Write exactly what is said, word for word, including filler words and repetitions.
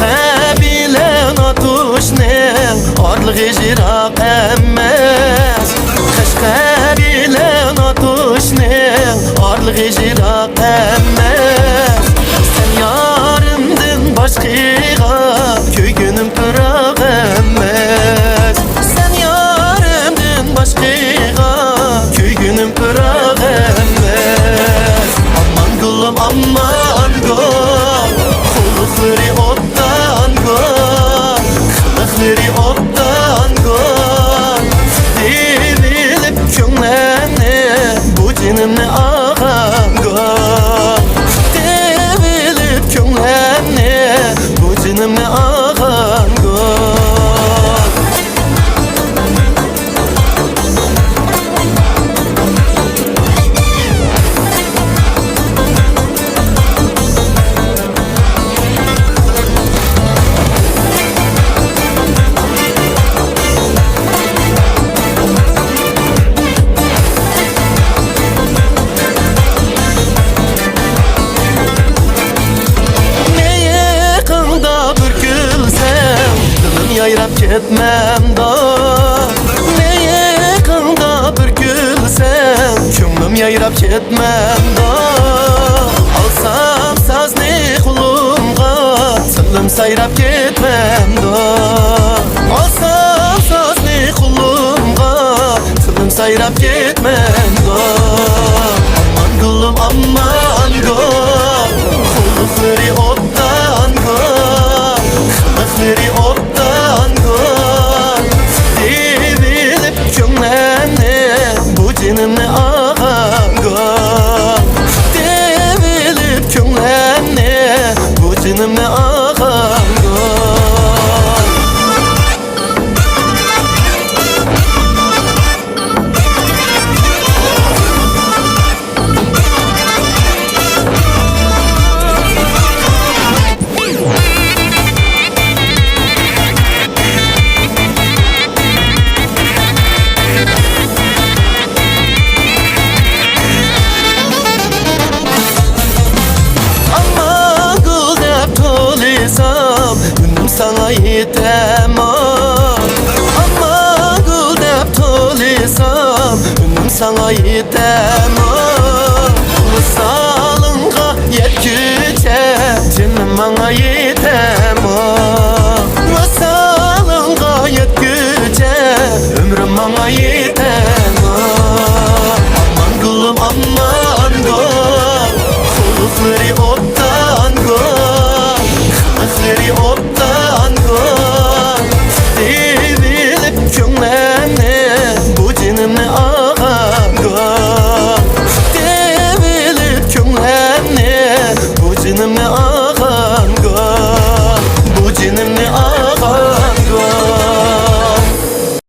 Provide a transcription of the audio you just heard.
قەشقەر بىلەن ئاتۇشنىڭ ئارىلىقى يىراق ئەمەس. قەشقەر بىلەن ئاتۇشنىڭ ئارىلىقى يىراق ئەمەس. سەن يارىمدىن باشقىغا كۆيگىنىم پىراق ئەمەس. سەن يارىمدىن باشقىغا كۆيگىنىم پىراق ئەمەس. ئامان گۈلۈم، ئامان گۈل، قۇلىقلىرى ئوتتان گۈل، قىلىقلىرى ئوتتان گۈل. دېۋىلىپ كۆڭلەمنى، بۇ جېنىمنى ئاغان گۈل. دېۋىلىپ كۆڭلەمنى، بۇ جېنىمنى ئاغان گۈل. مىيىقىڭدا بىر كۈلسەم، دىلىم يايراپ كەتمەمدۇ؟ مىيىقىڭدا بىر كۈلسەم، كۆڭلۈم يايراپ كەتمەمدۇ؟ ئالسام سازنى قولۇمغا، تىلىم سايراپ كەتمەمدۇ؟ ئالسام سازنى قولۇمغا، تىلىم سايراپ كەتمەمدۇ؟ ئامان گۈلۈم، ئامان گۈل، قۇلىقلىرى ئوتتان گۈل، قىلىقلىرى ئوتتان گۈل. دېۋىلىپ كۆڭلەمنى، بۇ جېنىمنى ئاغان گۈل. دېۋىلىپ كۆڭلەمنى، بۇ جېنىمنى ئاغان گۈل. ئامان گۈل دەپ توۋلىسام، ئۈنۈم ساڭا يېتەمۇ؟ ئامان گۈل دەپ توۋلىسام، ئۈنۈم ساڭا يېتەمۇ؟ ۋىسالىڭغا يەتكۈچە جېنىم ماڭا يېتەمۇ؟ ۋىسالىڭغا يەتكۈچە ئۆمرۈم ماڭا يېتەمۇ؟ ئامان گۈلۈم، ئامان گۈل، قۇلىقلىرى ئوتتان گۈل، قىلىقلىرى ئوتتان